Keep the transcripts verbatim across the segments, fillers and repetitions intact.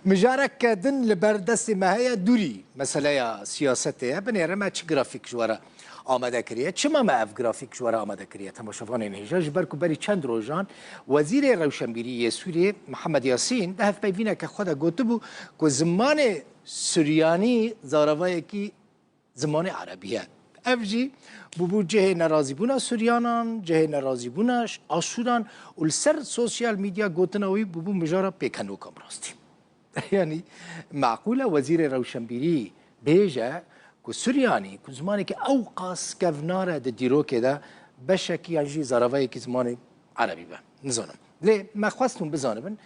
Mijareke din li ber destê me heye, dûrî meseleya siyasetê ye. Binêre me çi grafîk ji we re amade kiriye? Çima me ev grafîk ji we re amade kiriye? Temaşevanên hêja, ji ber ku berî çend rojan Wezîrê Rewşenbîrî yê Sûriyê Mihemed Yasîn di hevpeyvîneke xwe de gotibû ku zimanê Suryanî zaravayekî zimanê erebî ye. Ev jî bûbû cihê nerazîbûna Suryanan, cihê nerazîbûna ş-, Aşûran û li ser sosyal medya gotina wî bûbû mijara pêkenoka bi rastî. Yanî meqûl e Wezîrê Rewşenbîrî bêje ku Suryanî, ku zimanekî ew qas kevnar e di dîrokê de, beşekî yan jî zaravayekî zimanê erebî be. Nizanim. Lê me xwest hûn bizanibin,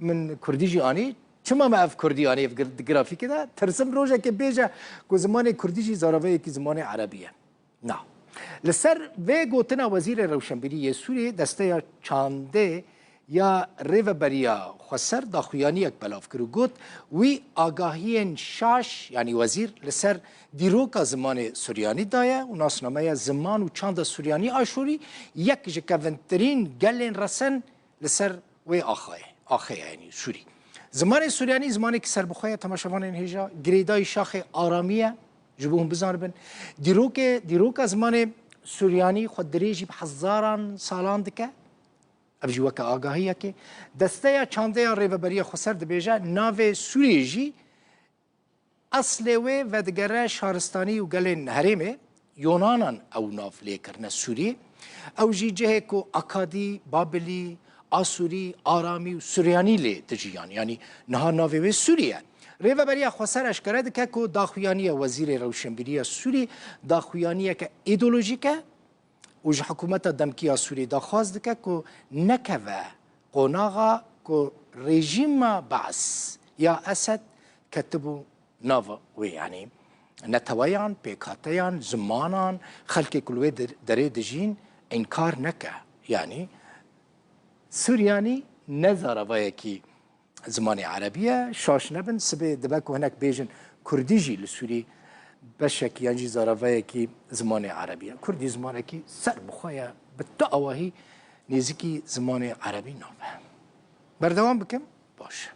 min kurdî jî anî. Çima me ev kurdî anî ev gir-, grafîkê de? Tirsim rojekê bêje ku zimanê kurdî jî zaravayekî zimanê erebî ye. Na. Li ser vê gotina Wezîrê Rewşenbîrî yê Sûriyê, desteya çandê ya Rêveberiya Xweser daxuyaniyek belav kir û got, wî agahiyên şaş, yanî wezîr, li ser dîroka zimanê Suryanî daye û nasnameya ziman û çanda Suryanî Aşûrî yek ji kevintirîn gelên resen li ser wê axayê, axê ye, yanî Sûrî. Zimanê Suryanî zimanekî serbixwe ye, temaşevanên hêja, girêdayî şaxê aramî ye, ji bo hûn bizanibin. Dîrokê, dîroka zimanê Suryanî xwe dirêjî bi hezaran salan dike. Ev jî weke agahiyekê. Desteya çandê ya Rêveberiya Xweser dibêje, navê Sûriyê jî eslê wê vedigere şaristanî û gelên herêmê, Yonanan ew nav lê kirine Sûriyê. Ew jî cihê ku Akadî, Babilî, Asûrî, Aramî û Suryanî lê dijiyan. Yanî niha navê wê Sûrî ye. Rêveberiya Xweser eşkere dike ku daxuyaniya Wezîrê Rewşenbîriya Sûrî daxuyaniyeke îdeolojîk e û ji hikûmeta demkî ya Sûrî daxwaz dike ku nekeve qonaxa ku rejîma Baas ya Esed ketibû nava wê, yanî neteweyan, pêkhateyan, zimanan, xelkê ku li wê der-, derê dijîn înkar neke. Yanî Suryanî ne zaravayekî zimanê erebî ye. Şaş nebin, sibê dibe ku hinek bêjin kurdî jî li Sûrî beşek yan jî zaravayekî zimanê erebî ye. Kurdî zimanekî serbixwe ye, bi tu awahî nêzîkî zimanê erebî nabe. Berdewam bikim? Baş.